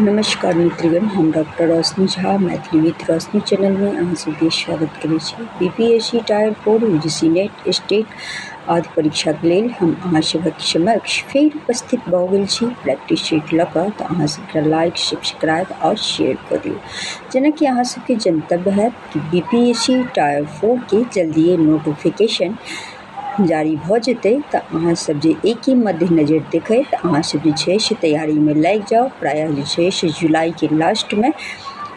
नमस्कार मित्रगण, हम डॉक्टर रोशनी झा मैथिली विद रोशनी चैनलमे अहाँ सबके स्वागत करै छी। BPSC tyre 4, UGC net, state आदि परीक्षाके लेल हम अहाँ सभक समक्ष फेर उपस्थित भऽ गेल छी प्रैक्टिस सेट लऽ कऽ। तऽ अहाँ सब लाइक, सब्सक्राइब आओर शेयर कऽ दियौ। जेनाकि अहाँ सबके जनतव्य हैत कि बीपीएससी टायर 4के जल्दिए नोटिफिकेशन जारी भऽ जेतै, तऽ अहाँ सब जे एहिके मद्देनजर देखैत अहाँ सब जे छै से तैयारीमे लागि जाउ। प्रायः जे छै से जुलाइके लास्टमे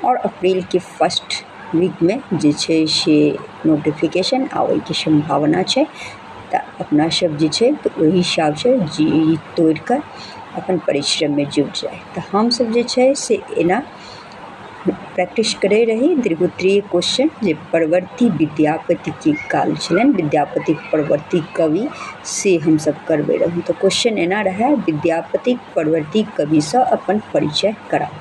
आओर अप्रैलके फर्स्ट वीकमे जे छै से नोटिफिकेशन आबैके सम्भावना छै। तऽ अपना सब जे छै तऽ ओहि हिसाबसँ जी तोड़ि कऽ अपन परिश्रममे जुटि जाइ। तऽ हमसब जे छै से एना प्रैक्टिस करै रही दीर्घोत्तरीय क्वेश्चन, जे परवर्ती विद्यापतिके काल छलनि, विद्यापतिक परवर्ती कवि, से हमसब करबै रहूँ। तऽ क्वेश्चन एना रहए, विद्यापतिक परवर्ती कविसँ अपन परिचय कराउ।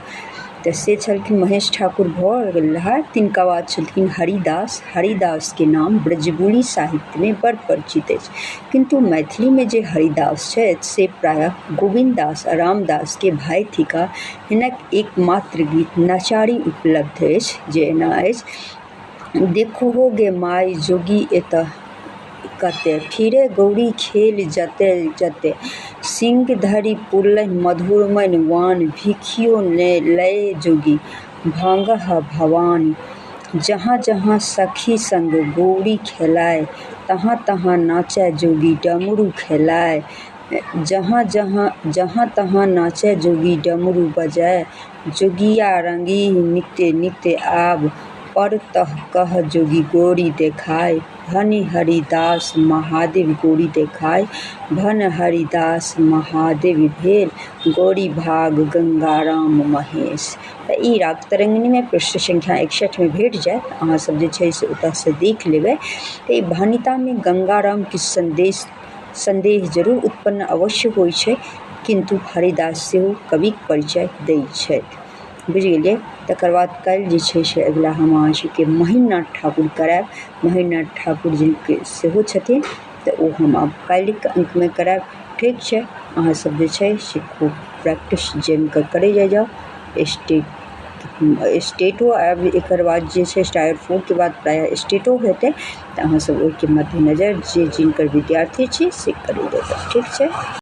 तऽ से छलखिन महेश ठाकुर भऽ गेल रहए। तिनका बाद छलखिन हरिदास। हरिदासके नाम ब्रजबुली साहित्यमे बड़ परिचित अछि, किन्तु मैथिलीमे जे हरिदास छथि से प्रायः गोविन्द दास आ रामदासके भाय थिकाह। हिनक एकमात्र गीत नचारी उपलब्ध अछि, जे एना अछि: देखहो गे माय जोगी एतऽ कते फिरे गौरी खेल जते जते, सिंह धरि पुरलनि मधुर मन वान, भिखियो ने लय जोगी भांगह भवानी, जहाँ जहाँ सखी संग गौरी खेलाय, तहाँ तहाँ नाचय जोगी डमरू खेलाय, जहाँ जहाँ जहाँ तहाँ नाचय जोगी डमरू बजाय, जोगिया रंगी नित्य नित्य आब पर तह कह जोगी गौरी देखाय, भनि हरिदास महादेव गौरी देखाय, भन हरिदास महादेव भेल गौरी भाग गंगाराम महेश। तऽ ई राग तरंगिणीमे पृष्ठ संख्या 61मे भेट जायत। अहाँ सब जे छै से ओतऽसँ देख लेबै। तऽ ई भणितामे गंगाराम किछु सन्देह जरूर उत्पन्न अवश्य होइ छै, किन्तु हरिदास सेहो कविक परिचय दै छथि। बुझि गेलियै? तकर बाद काल्हि जे छै से अगिला हम अहाँ सबके महीननाथ ठाकुर करायब। महीननाथ ठाकुर जिनके सेहो छथिन, तऽ ओ हम आब काल्हिके अङ्कमे करायब। ठीक छै? अहाँ सब जे छै से खूब प्रैक्टिस जमि कऽ करै जाइ जाउ। स्टेटो आब एकर बाद जे छै टायर 4के बाद प्रायः स्टेटो हेतै, तऽ अहाँ सब ओहिके मद्देनजर जे जिनकर विद्यार्थी छी से करै जाउ। ठीक छै?